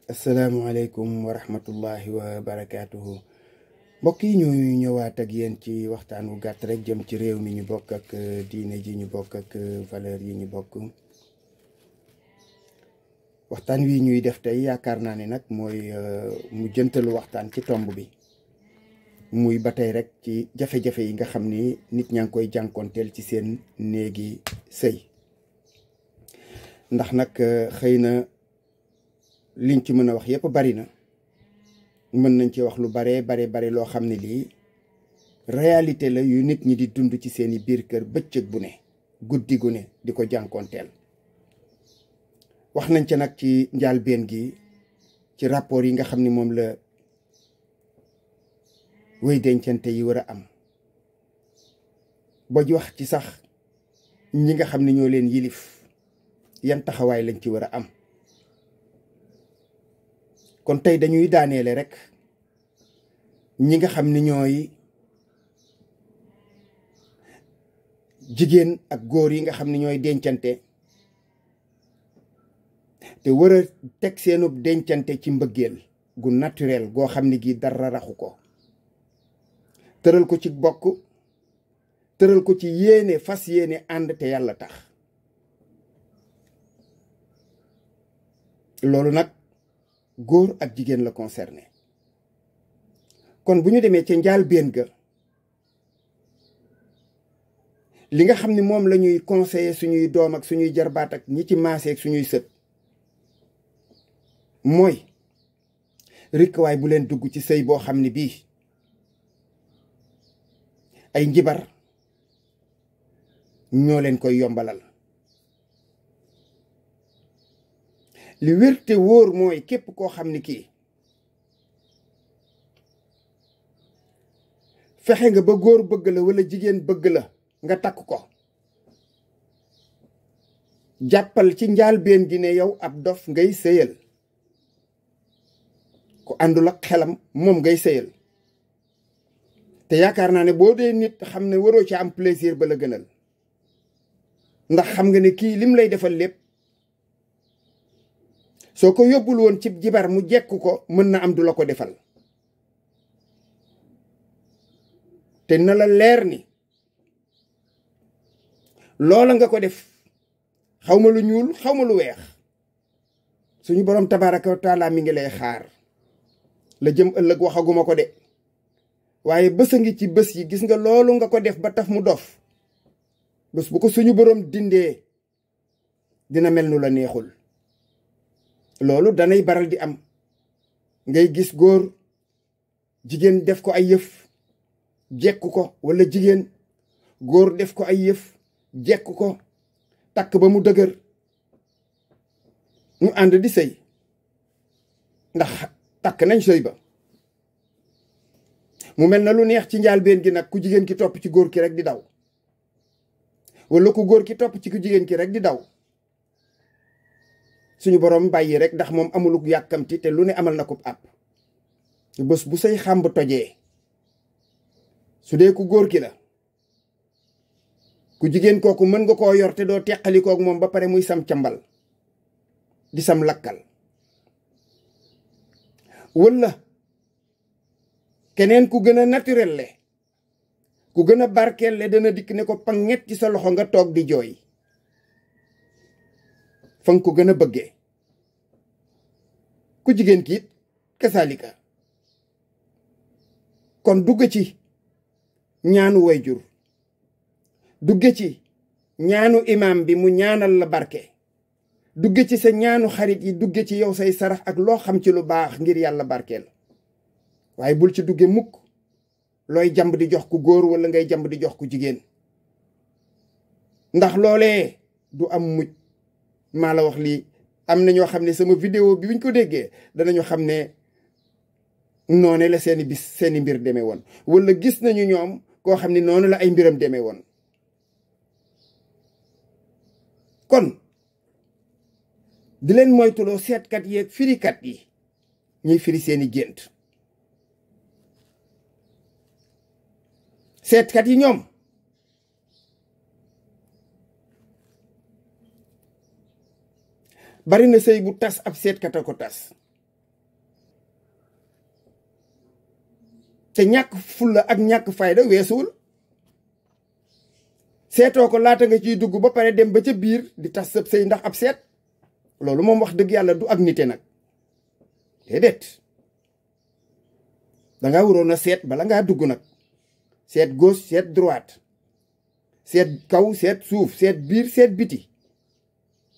asalaamaaleykum wa rahmatullahi wa barakaatuhu. mbokk yi ñuy ñëwaat ak yéen ci waxtaan wu gàtt rek jëm ci réew mi ñu bokk ak diine ji ñu bokk ak valeur yi ñu bokk. waxtaan wi ñuy def tey yaakaar naa ne nag mooy mu jëntalu waxtaan ci tomb bi muy ba tey rek ci jafe-jafe yi nga xam ni nit ñaa ngi koy jànkoonteel ci seen néegi sëy. ndax nag xëy na liñ ci mën a wax yépp bari na, mën nañ ci wax lu bare loo xam ne lii réalité la yu nit ñi di dund ci seeni biir kër bëccëg bu ne guddi gu ne di ko jànkoonteel. wax nañ ca nag ci njaalbeen gi ci rapport yi nga xam ni moom la wéy dencante yi war a am, boo ji wax ci sax ñi nga xam ne ñoo leen yilif yan taxawaay lañ ci war a am. kon tey dañuy daaneele rek ñi nga xam ni ñooy jigéen ak góor yi nga xam ni ñooy dencante te war a teg seenub dencante ci mbëggeel gu naturel goo xam ni gi dara raxu ko, tëral ko ci bokk, tëral ko ci yéene, fas yéene ànd te yàlla tax. loolu nag góor ak jigéen la concerné. kon bu ñu demee ca njaalbéen ga, li nga xam ni moom la ñuy conseiller suñuy doom ak suñuy jarbaat ak ñi ci maase ak suñuy sët mooy rikkawaay bu leen dugg ci sëy boo xam ni bii ay njibar ñoo leen koy yombalal. li wér te wóor mooy képp koo xam ni kii fexe nga ba góor bëgg la walla jigéen bëgg la nga takk ko, jàppal ci njaalbeen gi ne yow ab dof ngay sëyal, ku àndul ak xelam moom ngay sëyal. te yaakaar naa ne boo dee nit xam ne waroo ci am plaisir ba la gënal, ndax xam nga ne kii lim lay defal lépp soo ko yóbbul woon ci jibar mu jekk ko mën na am du la ko defal. te na la leer ni loola nga ko def xawma lu ñuul xawma lu weex, suñu boroom tabaraka wa taala mi ngi lay xaar. la jëm ëllëg waxaguma ko de, waaye bés a ngi ci bés yi, gis nga loolu nga ko def ba taf mu dof, bés bu ko suñu boroom dindee dina mel nu la neexul. loolu danay baral di am, ngay gis góor jigéen def ko ay yëf jekk ko, walla jigéen góor def ko ay yëf jekk ko, takk ba mu dëgër ñu ànd di sëy ndax takk nañ sëy ba mu mel na lu neex ci njaalbeen gi nag ku jigéen ki topp ci góor ki rek di daw, walla ku góor ki topp ci ku jigéen ki rek di daw. suñu borom bàyyi rek ndax moom amuluk yàkkamti te lu ne amal na ko àpp. bés bu say xàmb tojee, su dee ku góor ki la, ku jigéen kooku mën nga koo yor te doo teqalikook moom ba pare muy sam cambal di sam lakkal. walla keneen ku gën a naturel le, ku gën a barkeel le dana dikk ne ko panget ci sa loxo nga toog di jooy fa nga ko gën a bëggee. ku jigéen kiit kasaalika. kon dugg ci ñaanu wayjur, dugg ci ñaanu imaam bi mu ñaanal la barke, dugg ci sa ñaanu xarit yi, dugg ci yow say sarax ak loo xam ci lu baax ngir yàlla barkeel. waaye bul ci dugge mukk looy jamb di jox ku góor walla ngay jamb di jox ku jigéen, ndax loolee du am mujj. maa la wax lii. am na ñoo xam ne sama vidéo bi buñ ko déggee danañu xam ne noone la seeni mbir demee woon, walla gis nañu ñoom koo xam ne noonu la ay mbiram demee woon. kon di leen moytuloo seetkat yi ak firikat yi ñuy firi seeni gént. seetkat yi ñoom bari na sëy bu tas ab seetkat a ko tas, te ñàkk fulla ak ñàkk fayda weesuwul seetoo ko laata nga ciy dugg ba pare dem ba ca biir di tas sëb sëy ndax ab seet loolu moom wax dëgg yàlla du ak nite nag déedéet danga waroon a seet bala ngaa dugg nag seet gauche seet droite seet kaw seet suuf seet biir seet biti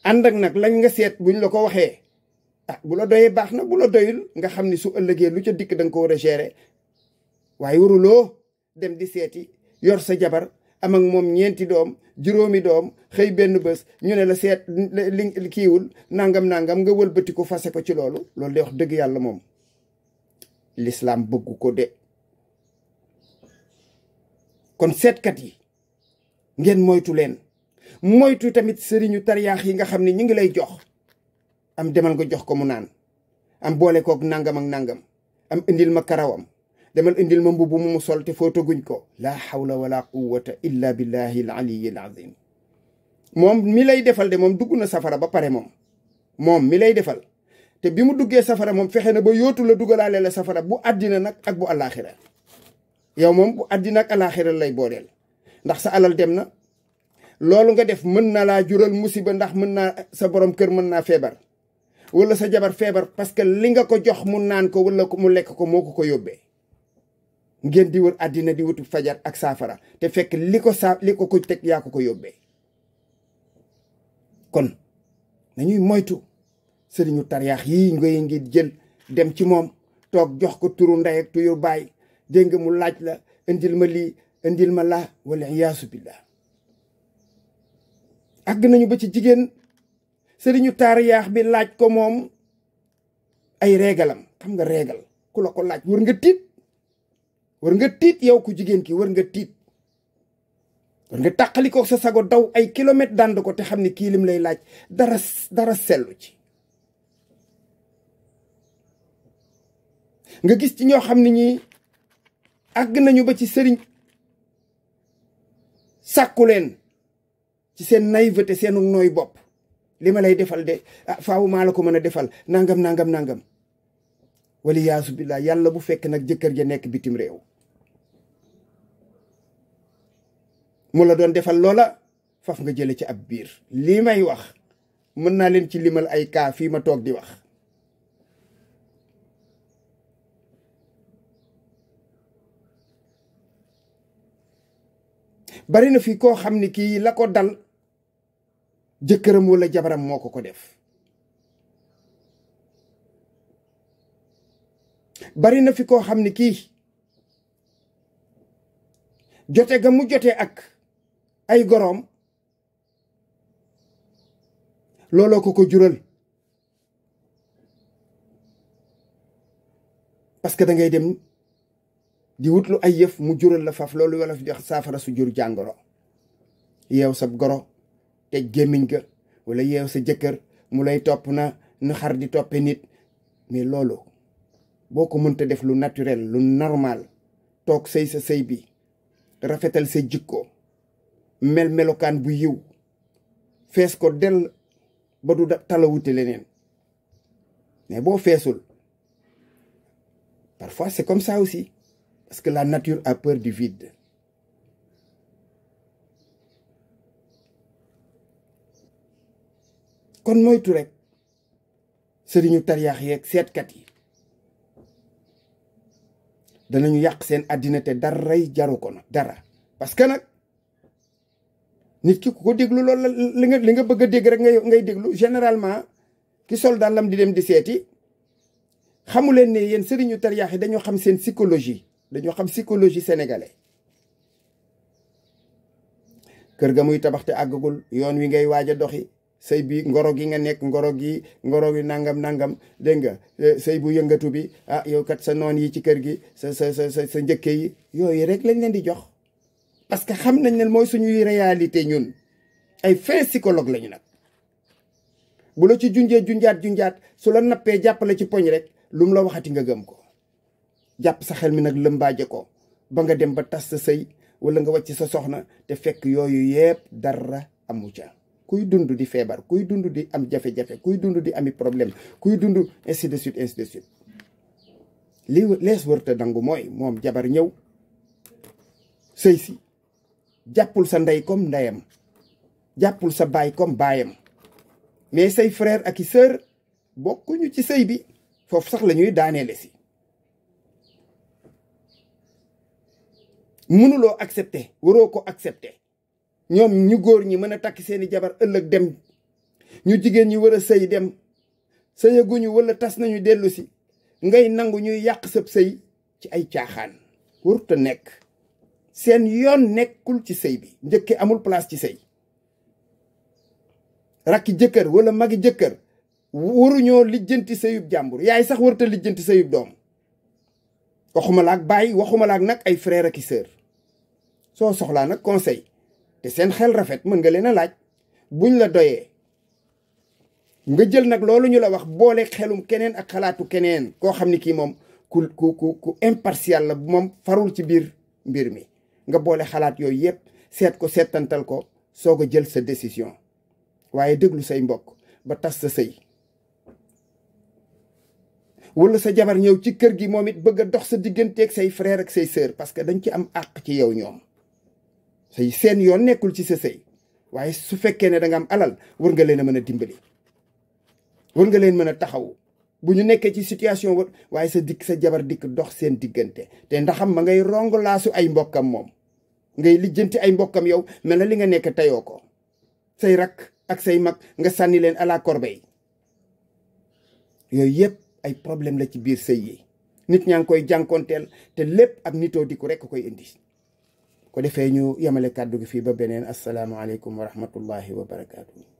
ànd ak nag lañ nga seet buñ la ko waxee bu la doyee baax na bu la doyul nga xam ni su ëllëgee lu ca dikk danga ko war a gérer waaye waruloo dem di seeti yor sa jabar am ak moom 4 doom 5 doom xëy benn bés ñu ne la seet li kiiwul nangam nga wëlbati ko fase ko ci loolu de wax dëgg yàlla moom l'islam bëggu ko de kon seetkat yi ngeen moytu leen moytu tamit sëriñu tariyaax yi nga xam ne ñu ngi lay jox am demal nga jox ko mu naan am boole kook nangam ak nangam am indil ma karawam demal indil ma mbubb mu sol te footaguñ ko laa hawla wala quwwata illa billahi al aliyi al azim moom mi lay defal de moom dugg na safara ba pare moom mi lay defal te bi mu duggee safara moom fexe na ba yootu la dugalaale la safara bu àddina nag ak bu àllaaxira yow moom bu àddina ak àllaaxira lay booleel ndax sa alal dem na loolu nga def mën na laa jural musiba ndax mën naa sa borom kër mën naa feebar wala sa jabar feebar parce que li nga ko jox mu naan ko wala mu lekk ko moo ko yóbbee ngeen di wër àddina di wutu fajar ak saafara te fekk li ko ko teg yaa ko yóbbee kon nañuy moytu sëriñu tariyaax yii ngay ngi jël dem ci moom toog jox ko turu ndey ak tuyu baay dégg nga mu laaj la indil ma lii indil ma laa wala iyaasu billah àgg nañu ba ci jigéen sëriñu tariyaax bi laaj ko moom ay régalam xam nga régal ku la ko laaj war nga tiit yow ku jigéen ki war nga tiit war nga tàqali ko sa sago daw ay kilomètres dànd ko te xam ni kii lim lay laaj dara sellu ci nga gis ci ñoo xam ne ñii àgg nañu ba ci sëriñ sàkku leen ci seen naïveté seenu nooy bopp li ma lay defal de faawu maa la ko mën a defal nangam wala yaasu billah yàlla bu fekk nag jëkkër ja nekk bitim réew mu la doon defal loola faf nga jële ci ab biir lii may wax mën naa leen ci limal ay cas fii ma toog di wax bari na fi koo xam ni kii la ko dal jëkkëram wala jabaram moo ko def bari na fi koo xam ni kii jote ga mu jote ak ay goroom looloo ko jural parce que da ngay dem di wutlu ay yëf mu jural la faf loolu wala fi jox saafara su jur jàngoro yeew sa goro te gémmiñ ga wala yeew sa jëkkër mu lay topp na xar di toppe nit mais loolu boo ko mënta def lu naturel lu normal toog sëy sa sëy bi rafetal sa jikko melokaan bu yiw fees ko del ba du talawute leneen mais boo feesul parfois c'est comme ça aussi parce que la nature a peur du vide kon moytu rek sëriñu tariyaax yeeg seetkat yi danañu yàq seen àddina te daray jaru ko nag dara parce que nag nit ki ku ko déglu loolu li nga bëgg a dégg rek ngay déglu généralement ki sol dàllam di dem di seeti xamu leen ne yéen sëriñu tariyaax yi dañoo xam seen psychologie dañoo xam psychologie sénégalais kër ga muy tabax te àggagul yoon wi ngay waaj a doxi sëy bi ngoro gi nga nekk ngoro gi nangam dégg nga sëy bu yëngatu bi yow kat sa noon yi ci kër gi sa njëkke yi yooyu rek lañ leen di jox parce que xam nañ ne mooy suñuy réalité ñun ay fin psychologue lañu nag bu la ci junjaat su la nappee jàppale ci poñ rek lu mu la waxati nga gëm ko jàpp sa xel mi nag lëmbaaje ko ba nga dem ba tas sa sëy wala nga wàcc sa soxna te fekk yooyu yépp dara amu ca kuy dund di feebar kuy dund di am jafe-jafe kuy dund di ami problème kuy dund ainsi de suite li lees wërta dangu mooy moom jabar ñëw sëy si jàppul sa ndey comme ndeyam jàppul sa baay comme baayam mais say frère ak i sœur bokkuñu ci sëy bi foofu sax la ñuy daaneele si mënuloo accepter waroo ko accepter ñoom ñu góor ñi mën a takk seeni jabar ëllëg dem ñu jigéen ñi war a sëy dem sëyaguñu wala tas nañu dellu si ngay nangu ñuy yàq sab sëy ci ay caaxaan waruta nekk seen yoon nekkul ci sëy bi njëkke amul place ci sëy rakki jëkkër wala magi jëkkër waruñoo lijjanti sëyub jàmbur yaay sax waruta lijjanti sëyub doom waxuma la ak baay waxuma la ak nag ay frère ak i sœur soo soxlaa nag conseil te seen xel rafet mën nga leen a laaj buñ la doyee nga jël nag loolu ñu la wax boole xelum keneen ak xalaatu keneen koo xam ni kii moom ku impartial la moom farul ci biir mbir mi nga boole xalaat yooyu yëpp seet ko seetantal ko soog a jël sa décision waaye déglu say mbokk ba tas sa sëy wala sa jabar ñëw ci kër gi moom it bëgg a dox sa digganteeg say frère ak say sœur parce que dañ ci am àq ci yow ñoom say seen yoon nekkul ci sa sëy waaye su fekkee ne da nga am alal war nga leen a mën a dimbali war nga leen mën a taxaw bu ñu nekkee ci situation waaye sa jabar dikk dox seen diggante te ndaxam ma ngay rong laasu ay mbokkam moom ngay lijjanti ay mbokkam yow mel na li nga nekk tayoo ko say rakk ak say mag nga sànni leen à la corbeille yooyu yëpp ay problème la ci biir sëy yi nit ñaa ngi koy jànkoonteel te lépp ak nitoo di ko rekk koy indi ko defee ñu yemale kàddu gi fii ba beneen asalaamaaleykum wa rahmatullahi wa barakaatu.